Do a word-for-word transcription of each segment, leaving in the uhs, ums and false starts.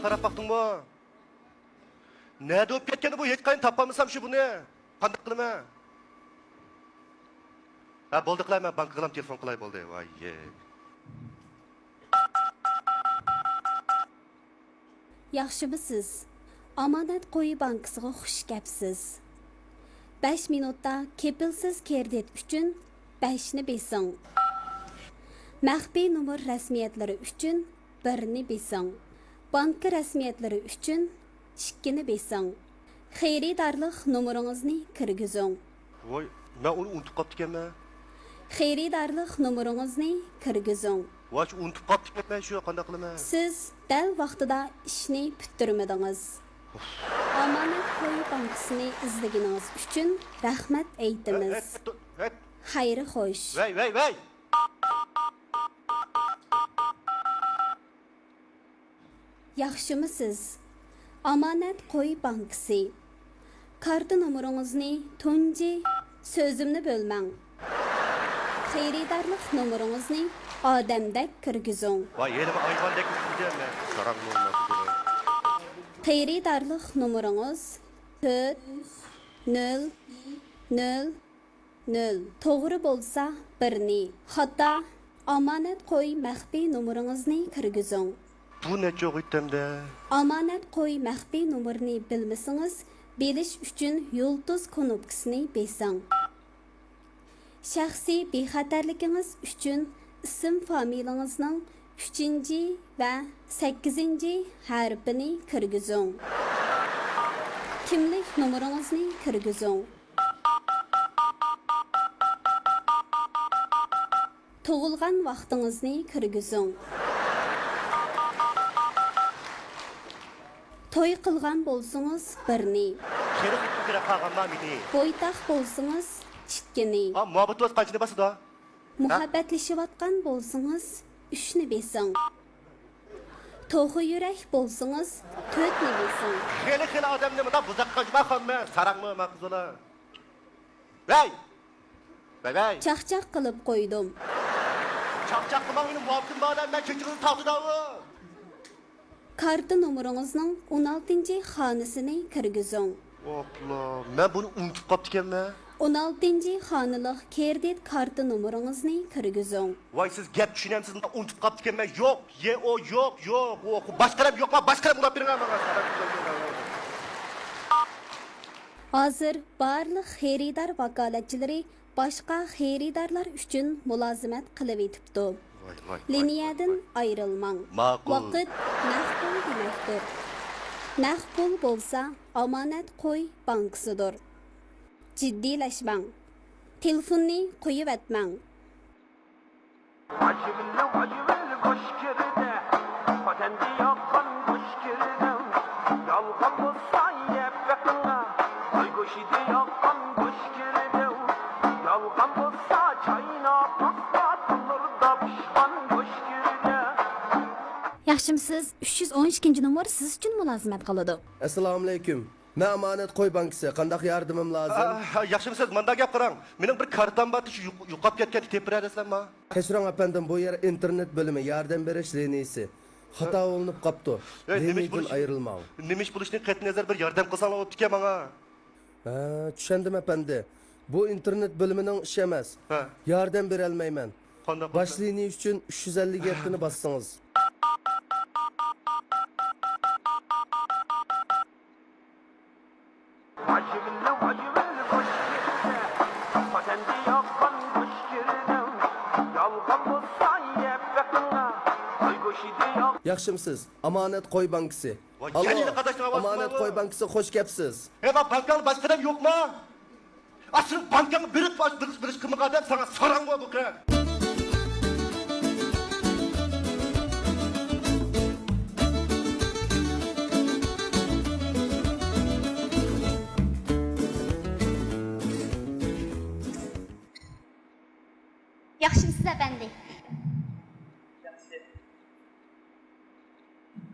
قاراپ باقتىڭمۇ؟ نەدە بولۇپ كەتكەندۇ بۇ؟ ھېچقايسىنى تاپالمىسام شۇ بۇنى. قانداق قىلىمەن؟ ھە، بولدى، قىلاي، مەن بانكىغىلا تېلېفون قىلاي، بولدى. ۋاي، يەي. ياخشىمۇسىز؟ ئامانەت قوي بانكىسىغا خۇش كەپسىز. بەش مىنۇتتا كېپىلسىز كىرېدىت ئۈچۈن بەشنى بېسىڭ. مەخپىي نومۇر رەسمىيەتلىرى ئۈچۈن بىرنى بېسىڭ. بانكا رەسمىيەتلىرى ئۈچۈن ئىككىنى بېسىڭ. خېرىدارلىق نومۇرىڭىزنى كىرگۈزۈڭ. ۋاي، مەن ئۇنى ئۇنتۇپ قاپتىكەنمەن. خېرىدارلىق نومۇرىڭىزنى كىرگۈزۈڭ. ۋاي، شۇ ئۇنتۇپ قاپتىكەنمەن، شۇ قانداق قىلىمەن؟ سىز دەل ۋاقتىدا ئىشنى پۈتتۈرمىدىڭىز. ئامانەت قوي بانكىسىنى ئىزدىگىنىڭىز ئۈچۈن رەھمەت ئېيتىمىز. ھەت، ھەت، ھەت. خەير خوش. ۋەي، ۋەي، ۋەي! ياخشىمۇسىز؟ ئامانەت قوي بانكىسى. كارتا نومۇرىڭىزنى تۇنجى، سۆزۈمنى بۆلمەڭ. خېرىدارلىق نومۇرىڭىزنى ئادەمدەك كىرگۈزۈڭ. ۋاي، ھېلىمۇ ھايۋاندەك كىرگۈزگەن مەن. ساراڭ نومۇر. خېرىدارلىق نومۇرىڭىز تۆت، نۆل، نۆل، نۆل. توغرا بولسا بىرنى، خاتا، ئامانەت قوي مەخپىي نومۇرىڭىزنى كىرگۈزۈڭ. بۇ نەچچە ئوغۇتتەمدە؟ ئامانەت قوي مەخپىي نومۇرىنى بىلمىسىڭىز، بىلىش ئۈچۈن يۇلتۇز كۇنۇپكىسىنى بېسىڭ. شەخسىي بىخەتەرلىكىڭىز ئۈچۈن ئىسىم فامىلىڭىزنىڭ ئۈچىنچى ۋە سەككىزىنچى ھەرپىنى كىرگۈزۈڭ. كىملىك نومۇرىڭىزنى كىرگۈزۈڭ. تۇغۇلغان ۋاقتىڭىزنى كىرگۈزۈڭ. توي قىلغان بولسىڭىز، بىرنى. كېرىپ كېرە قالغانما مېنى؟ بويتاق بولسىڭىز، ئىككىنى. ئا، مۇھەببىتىڭىز قانچىنى باسىدۇ؟ مۇھەببەتلىشىۋاتقان بولسىڭىز، ئۈچنى بېسىڭ. توخۇ يۈرەك بولسىڭىز، تۆتنى بېسىڭ. خېلى، خېلى ئادەمنى مۇنداق بۇزاققا جۇما خانمى، ساراڭمۇ، ماقۇل زولا. ۋەي! ۋەي، ۋەي! چاقچاق قىلىپ قويدۇم. چاقچاق قىلماڭ، مېنىڭ مۇھەببىتىم بار، مەن چېچىڭىزنى تارتىدۇ. كارتا نومۇرىڭىزنىڭ ئون ئالتىنچى خانىسىنى كىرگۈزۈڭ. ئوپلا، مەن بۇنى ئۇنتۇپ قاپتىكەنمەن. ئون ئالتىنچى خانىلىق كىرېدىت كارتا نومۇرىڭىزنى كىرگۈزۈڭ. ۋاي، سىز گەپ چۈشىنەمسىز؟ مەن ئۇنتۇپ قاپتىكەنمەن. يوق، يې ئو، يوق، يوق، ئو، باشقا رەم يوقما؟ باشقا رەم ئۇلاپ بېرىڭ ماڭا. ھازىر بارلىق خېرىدار ۋاكالەتچىلىرى باشقا خېرىدارلار ئۈچۈن مۇلازىمەت قىلىۋېتىپتۇ. ۋاي، ۋاي، ۋاي، لىنىيەدىن ۋاي، ۋاي. ئايرىلماڭ. ماقۇل. ۋاقىت نەق پۇل دېمەكتۇر. نەق پۇل بولسا ئامانەت قوي بانكىسىدۇر. جىددىيلەشمەڭ. تېلېفوننى قويۇۋەتمەڭ. ۋاجىۋىللە، ۋاجىۋىللە گۆش كىردى، خوتەندە ياققان گۆش كىردى. يالغان بولسا يەپ بېقىڭا، قوي گۆشىدە ياققان گۆش كىردى. يالغان بولسا چايناپ، پاستا تونۇردا پىشقان گۆش كىردى. ياخشىمسىز؟ ئۈچ يۈز ئون ئىككىنچى نومۇر سىز ئۈچۈن مۇلازىمەت قىلىدۇ. ئەسسالامۇئەلەيكۇم. مەن ئامانەت قوي بانكىسى. قانداق ياردىمىم لازىم؟ ئا، ياخشىمسىز؟ مانداق گەپ قاراڭ. مېنىڭ بىر كارتام بار، شۇ يوق-، يوقاپ كەتكەن، تېپىپ بېرەلەيسىلەرما؟ كەچۈرۈڭ ئەپەندىم، بۇ يەر ئىنتېرنېت بۆلۈمى، ياردەم بېرىش لىنىيىسى. خاتا بولۇنۇپ قاپتۇ. ئەي، نېمە ئىش لىنىيىدىن بولۇش-، ئايرىلماڭ. نېمە ئىش بولۇشىدىن قەتئىينەزەر، بىر ياردەم قىلساڭلار بوپتىكەن ماڭا. ھە، چۈشەندىم ئەپەندى. بۇ ئىنتېرنېت بۆلۈمىنىڭ ئىشى ئەمەس. ھە. ياردەم بېرەلمەيمەن. قانداق باش بولسا؟ لىنىيە ئۈچۈن ئۈچ يۈز ئەللىك يەتتىنى باسسىڭىز. ۋاجىۋىللە، ۋاجىۋىللە گۆش كىردى، خوتەندە ياققان گۆش كىردى. يالغان بولسا يەپ بېقىڭا، قوي گۆشىدە ياق- ياخشىمسىز؟ ئامانەت قوي بانكىسى. ۋاي، ئاللو، يەنە قارداشنىڭ ئاۋازى ئامانەت بارمۇ؟ قوي بانكىسى، خوش كەپسىز. ھە، بانكاڭدا باشقا ئادەم يوقما؟ ئاشۇ بانكاڭغا بېرىپ، بىر، بىر قىمىق ئادەم ساڭا ساراڭ بولۇپ ئولتۇرار. ياخشىمسىز ئەپەندى؟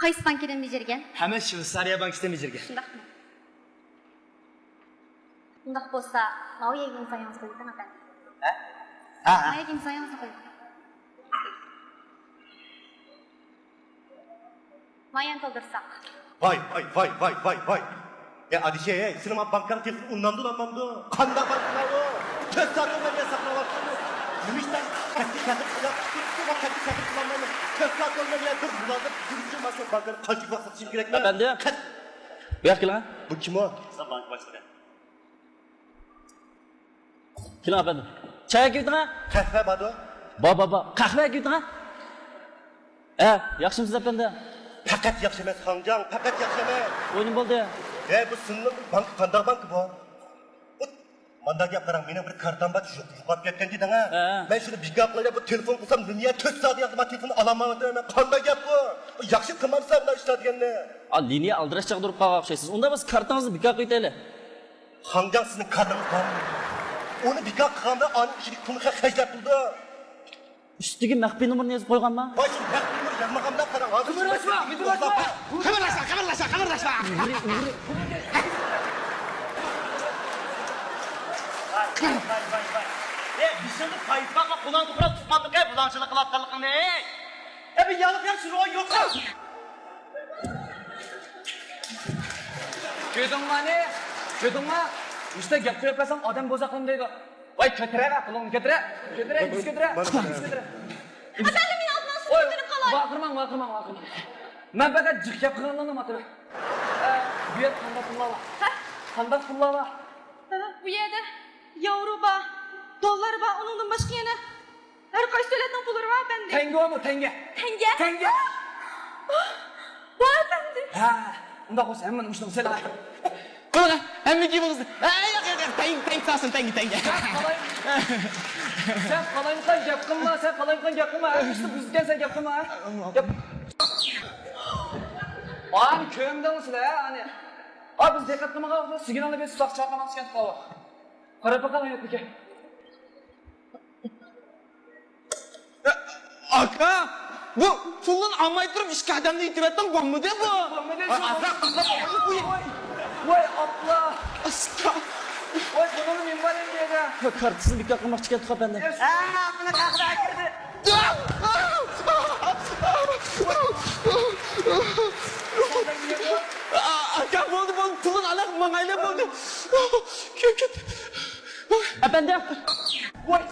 قايسى بانكىدىن بېجىرگەن؟ ھەممە شۋېتسارىيە بانكىسىدىن بېجىرگەن. شۇنداقمۇ؟ ئۇنداق بولسا، ماۋۇ يەرگە ئىمزايىڭىزنى قويۇۋېتىڭ ئەپەندى. ھە؟ ھە، ھە. ماۋۇ يەرگە ئىمزايىڭىزنى قويۇڭ. مايان تولدۇرساق. ۋاي، ۋاي، ۋاي، ۋاي، ۋاي، ۋاي. ئە، ئادىشى، ھەي، سېنىڭ بانكاڭ تېلېفون ئۇنامدۇ ئۇنامامدۇ؟ قانداق بانكىلار ئۇ؟ تۆت سائەت بولماي مەن ساقلاۋاتىمەن. نېمىشتا قەتئىي تەقىب قىلىپ، قەتئىي تەقىب قىلالمايمەن. تۆت سائەت بولماي مەن بىر مۇلازىم يۈرۈشۈم بار، شۇ بانكىنى قانچىلىك ۋاقىت ساقلىشىم كېرەكمەن؟ ئەپەندى، بۇ ياققا كېلىڭ. بۇ كىم ئۇ؟ بانكا باشلىقى. كېلىڭ ئەپەندىم. چاي ئەكېلىۋېتىڭ ھە. قەھۋە باردۇ؟ بار، بار، بار. قەھۋە ئەكېلىۋېتىڭ ھە. ھە، ياخشىمۇسىز ئەپەندى؟ پەقەت ياخشى ئەمەس، خاڭجاڭ، پەقەت ياخشى ئەمەس. بۇ نېمە بولدى؟ ھە، بۇ سىنىڭ بانكا قانداق بانكا بۇ؟ مانداق گەپ قاراڭ، مېنىڭ بىر كارتام بار، يوق-، يوقاپ كەتكەن دېدىڭ ھە؟ ھە. مەن شۇنى بىكار قىلاي دەپ بۇ تېلېفون قىلسام، لىنىيە تۆت سائەت ياقتى، مانا تېلېفون ئالالمايۋاتىمەن. مانا قانداق گەپ بۇ؟ ياخشى قىلمامسىلەر بۇنداق ئىشلار دېگەننى؟ ئا، لىنىيە ئالدىراش چاغدۇرۇپ قالغان ئوخشايسىز. ئۇنداق بولسا كارتىڭىزنى بىكار قىلىۋېتەيلى. خاڭجاڭ سىزنىڭ كارتىڭىز بارمۇ؟ ئۇنى بىكار قىلغاندا ئانىڭ ئىچىدىكى پۇلنى خەجلەپ بولىدۇ. ئۈستىگە مەخپىي نومۇرنى يېزىپ قويغانما؟ ۋاي، شۇ مەخپىي نومۇر يازمىغاندا قاراڭ، ھازىر قىمىرلاشما، قىمىرلاشما. قىمىرلاشما، قىمىرلاشما، قىمىرلاشما. ئوغرى، ئوغرى. ۋاي، ۋاي، ۋاي، ۋاي. ئەي، بېشىڭدا پايپاق ۋە قولۇڭ توقراپ تۇتقاندىقى بۇلاڭچىلىق قىلىۋاتقانلىقىڭنى. ئەي، بىر يالىق ياخشى روھىڭ يوقمۇ؟ كۆردۈڭمۇ ئانى؟ كۆردۈڭمۇ؟ مۇشۇنداق گەپ قىلىپ بەرسەڭ ئادەم بوزەك قىلىمەن دەيدۇ. ۋاي، كۆتۈرە، پۇلۇڭنى كۆتۈرە. كۆتۈرە، يۈز كۆتۈرە. يۈز كۆتۈرە. ئەپەندىم، مېنى ئالدىماڭ، سۇ ۋاي، كۆتۈرۈپ قالاي. ۋارقىرىماڭ، ۋارقىرىماڭ، ۋارقىرىماڭ. مەن پەقەت جىق گەپ قىلغانلارنى ئاتىمەن. ئە، بۇ يەردە قانداق پۇللار بار؟ ھە؟ قانداق پۇللار بار؟ ھە، بۇ يەردە ياۋرو بار، دوللار بار، ئۇنىڭدىن باشقا يەنە ھەر قايسى دۆلەتنىڭ پۇللىرى بار ئەپەندى. تەڭگە بارمۇ، تەڭگە؟ تەڭگە؟ تەڭگە. بار ئەپەندى. ھە، ئۇنداق بولسا ھەممىنى مۇشۇنىڭغا سېلىڭ. قىلىڭ، ھەممە گېپىڭىزنى. ھە، ياق، ياق، ياق، تەڭ، تەڭ تۇرسۇن، تەڭگە، تەڭگە. سەن قالايمىقان گەپ قىلما، سەن قالايمىقان گەپ قىلما، ھە، ئىشتا بۇزۇلغان سەن گەپ قىلما، ھە. گەپ. ئانى كۆمدۈڭ سىلەر، ئانى. ئا، بىز دىققەت قىلمىغان ۋاقىتتا سىگنالنى بېسىپ ساقچى چاقىرماقچى كەتتۇق. قاراپ باقايلى، ياتمىكەن. ئاكا، بۇ پۇلنى ئالماي تۇرۇپ ئىككى ئادەمنى ئېتىۋەتتىڭ، بولمىدى بۇ. بولمىدى، شۇ ئاكا، بولمىدى. ۋاي، ۋاي، ئاپلا. ئاستا. ۋاي، بۇنىڭ نېمە بار ئەمدى يەنە؟ كارتىسىنى بىكار قىلماقچى ئىكەن، ئەپەندىم. ئە، بۇنى قاقىدىن كىردى. ئاكا، بولدى، بولدى، پۇلنى ئالاق ماڭايلى، بولدى. كۆپ كەتتى. ئەپەندىم. ۋاي.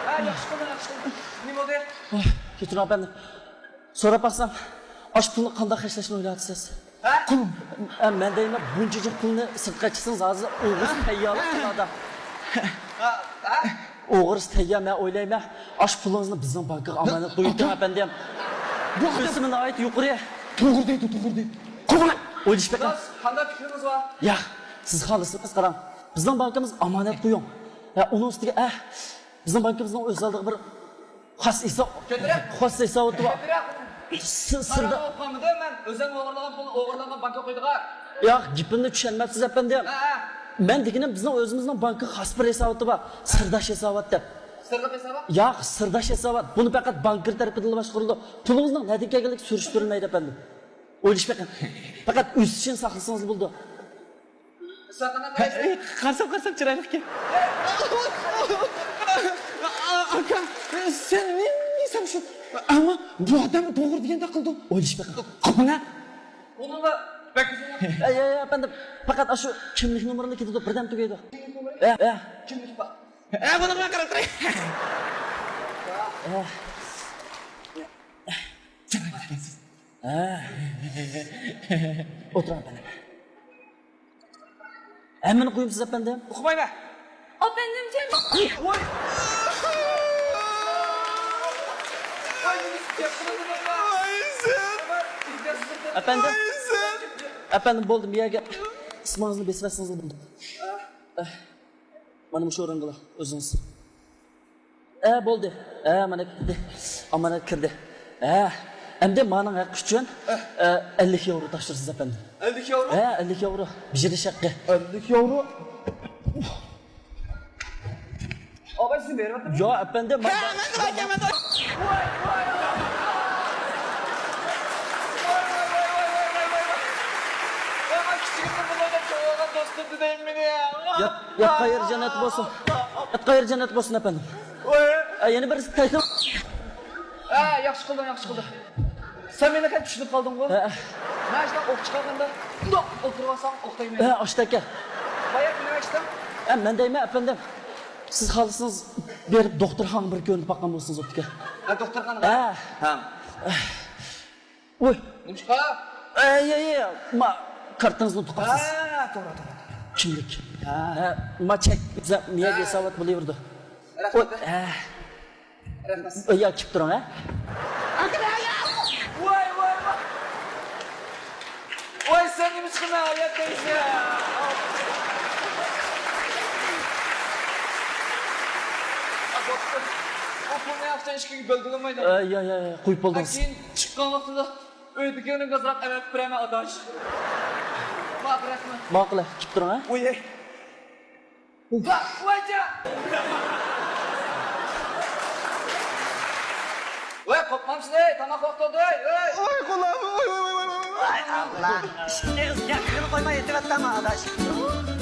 ھە، ياخشى قىلدىڭ، ياخشى قىلدىڭ. نېمە بولدى؟ ۋاي، كەچۈرۈڭ ئەپەندىم. سوراپ باقسام، ئاشۇ پۇلنى قانداق خەجلەشنى ئويلاۋاتىسىز؟ ھە؟ ئە، مەن دەيمەن، بۇنچە جىق پۇلنى سىرتقا چىقسىڭىز، ھازىر ئوغرىسى تەييارلىق قىلىۋاتىدۇ. ھە؟ ھە؟ ئوغرىسى تەييار، مەن ئويلايمەن، ئاشۇ پۇلىڭىزنى بىزنىڭ بانكىغا ئامانەت قويۇۋېتىڭ، ئەپەندىم. بۇ ئادەم ئۆسۈمى ناھايىتى يۇقىرى. توغرا دەيدۇ، توغرا دەيدۇ. قوبۇل! ئويلىشىپ بېقىڭ. قانداق پىكرىڭىز بار؟ ياق، سىز خالىسىڭىز قاراڭ. بىزنىڭ بانكىمىز ئامانەت قويۇڭ. ھە، ئۇنىڭ ئۈستىگە، ئە، بىزنىڭ بانكىمىزنىڭ ئۆز ئالدىغا بىر خاس ھېساب، كۆتۈرە. خاس ھېساباتى بار. كۆتۈرە. س-، سىردا. قارا بولۇپ قالمىدى، مەن ئۆزۈم ئوغرىلىغان پۇلنى ئوغرىلىغان بانكىغا قويىدىغان. ياق، گېپىمنى چۈشەنمەپسىز، ئەپەندىم. ھە، ھە. مەن دېگىنىم، بىزنىڭ ئۆزىمىزنىڭ بانكىغا خاس بىر ھېساباتى بار. سىرداش ھېسابات دەپ. سىرلىق ھېسابات؟ ياق، سىرداش ھېسابات. بۇنى پەقەت بانكىر تەرىپىدىنلا باشقۇرىدۇ. پۇلىڭىزنىڭ نەدىن كەلگەنلىكى سۈرۈشتۈرۈلمەيدۇ، ئەپەندىم. ئويلىشىپ بېقىڭ. پەقەت ئۆسۈشىنى ساقلىسىڭىز بولىدۇ. قارىسام، قارىسام، چىرايلىق ئىكەن. ئاكا، سەن نېمە دەيسەن شۇ؟ ئەمما بۇ ئادەم توغرا دېگەندەك قىلدى. ئويلىشىپ بېقىڭ. قاپىنا. ئۇنىڭغا بەك ئۇزۇن. ئەي، ئەي، ئەپەندىم، پەقەت ئاشۇ كىملىك نومۇرىنى كېتىدۇ، بىردەم تۈگەيدۇ. ئە، ئە. كىملىك بار. ئە، بۇنىڭغا قاراپ تۇراي. ئە. چىرايلىق ئىكەنسىز. ئە. ئولتۇرۇڭ، ئەپەندىم. ھەممىنى قويۇمسىز، ئەپەندىم؟ ئۇقمايمەن. ئەپەندىم، جىم. ۋاي. ۋاي، نېمە گەپ قىلىۋاتىمەن؟ ئەپەندىم؟ ئەپەندىم، بولدى، بۇ يەرگە ئىسمىڭىزنى بېسىۋەتسىڭىزلا بولدى. مانا مۇشۇ ئورۇنغىلا ئۆزىڭىز. ئە، بولدى. ئە، مانا كىردى. ئامانەت كىردى. ئە، ئەمدى مانىڭ ھەققى ئۈچۈن، ئە، ئەللىك ياۋرو تاپشۇرىسىز، ئەپەندىم. ئەللىك ياۋرو؟ ھە، ئەللىك ياۋرو. بېجىرىش ھەققى. ئەللىك ياۋرو؟ ئاغا، سىز بېرىۋاتىمەن. ياق، ئەپەندىم، مەن، مەن، مەن، مەن، مەن. ۋاي، ۋاي، ۋاي. ۋاي، ۋاي، ۋاي. ۋاي، ۋاي، كىچىكىمدە بۇنىڭدەك چوڭ بولغان دوستۇم دېدىم مېنى. يات-، ياتقان يېرى جەننەت بولسۇن. ياتقان يېرى جەننەت بولسۇن، ئەپەندىم. ۋاي. ئە، يەنە بىر تەكلىپ. ئە، ياخشى قىلدىڭ، ياخشى قىلدىڭ. سەن مېنى قانداق چۈشىنىپ قالدىڭغۇ؟ ھە. مەن شۇنداق ئوق چىقارغاندا، مۇنداق ئولتۇرۇۋالساڭ ئوق دەيمەن. ھە، ئاشۇنداكەن. بايا نېمە ئىشتىڭ؟ ھە، مەن دەيمەن، ئەپەندىم. سىز خالىسىڭىز، بېرىپ دوختۇرخانىغا بىر كۆرۈنۈپ باققان بولسىڭىز بوپتىكەن. ھە، دوختۇرخانىغا؟ ھە. ھە. ۋوي. نېمىشقا؟ ئە، يە، يە، ما، كارتىڭىزنى ئۇنتۇپ قاپسىز. ھە، توغرا، توغرا، توغرا. كىملىك؟ ھە. ھە، ما، چەك، بىزە مىيە ھە. ھېسابات بولۇۋېرىدۇ. رەھمەت. ۋوي، ھە. رەھمەت. يا، كېلىپ تۇرۇڭ، ھە؟ ۋاي، ۋاي، ۋاي. ۋاي، سەن نېمە چىقىمەن، ھايات دەيسەن. ئا، بوپتۇ. ئۇ پۇلنى ئاخشام ئىككىگە بۆلگىلى بولمايدۇ. ئە، يا، يا، يا، قويۇپ بولدىڭىز. كېيىن چىققان ۋاقتىدا ئۆيدىكىنى ئازراق ئەۋەتىپ بېرەيمەن، ئاداش. ماقۇل، رەھمەت. ماقۇل، كېلىپ تۇرۇڭ، ھە؟ ۋاي، ۋاي. ۋاي، ۋاي، جا! ۋاي، قوپمامسىز، ئەي، تاماق ۋاقتى بولدى، ئەي، ئەي! ۋاي، قولام، ۋاي، ۋاي، ۋاي، ۋاي، ۋاي! ۋاي، ئاللا! ئىشىك ئېغىز ياقىغىنى قويماي ئېتىۋەتتىڭمۇ، ئاداش؟